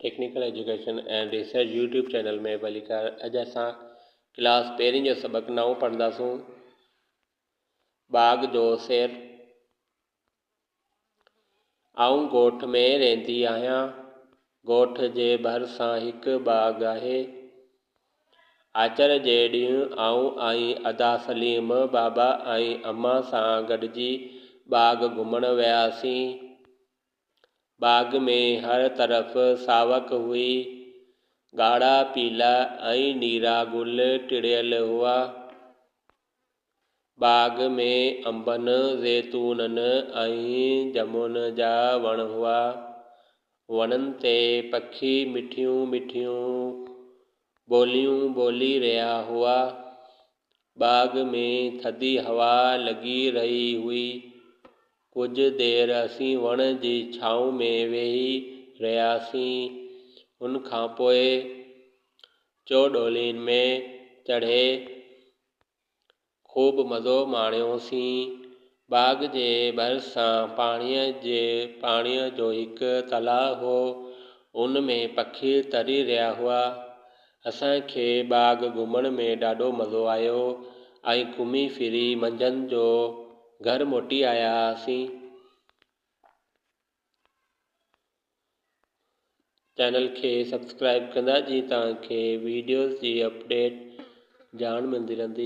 Technical education and research YouTube channel ۾ ڀليڪار اڄ اسان ڪلاس پهرين جو سبق نئون پڙهنداسون باغ جو سير. آئون ڳوٺ ۾ رهندي آهيان. ڳوٺ جي ڀرسان هڪ باغ آهي. آچر جي ڏينهن آئون ۽ ادا سليم بابا ۽ امان سان گڏجي باغ گهمڻ وياسين. باغ ۾ هر طرف ساوڪ هئي. ڳاڙها، پيلا ۽ نيرا گل ٽڙيل هئا. باغ ۾ انبن، زيتونن ۽ ڄمون جا وڻ هئا. وڻن تي پکي مٺيون مٺيون ٻوليون ٻولي رهيا هئا. باغ ۾ ٿڌي هوا لڳي رهي هئي. ڪجهه دير اسين وڻ جي ڇانو ۾ ويهي رهياسين. ان کان پوء چوڏولين ۾ چڙهي خوب مزو ماڻيوسين. باغ جي ڀرسان پاڻيء جي پاڻيء جو هڪ تلاء هو. ان ۾ پکي تري رهيا هئا. اسان کي باغ گهمڻ ۾ ڏاڍو مزو آيو ۽ گهمي ڦري منجهند جو گهر موٽي آياسين. چينل کي سبسڪرائب ڪندا جيئن توهان کي ويڊيوز جي اپڊيٽ ڄاڻ ملندي رهندي.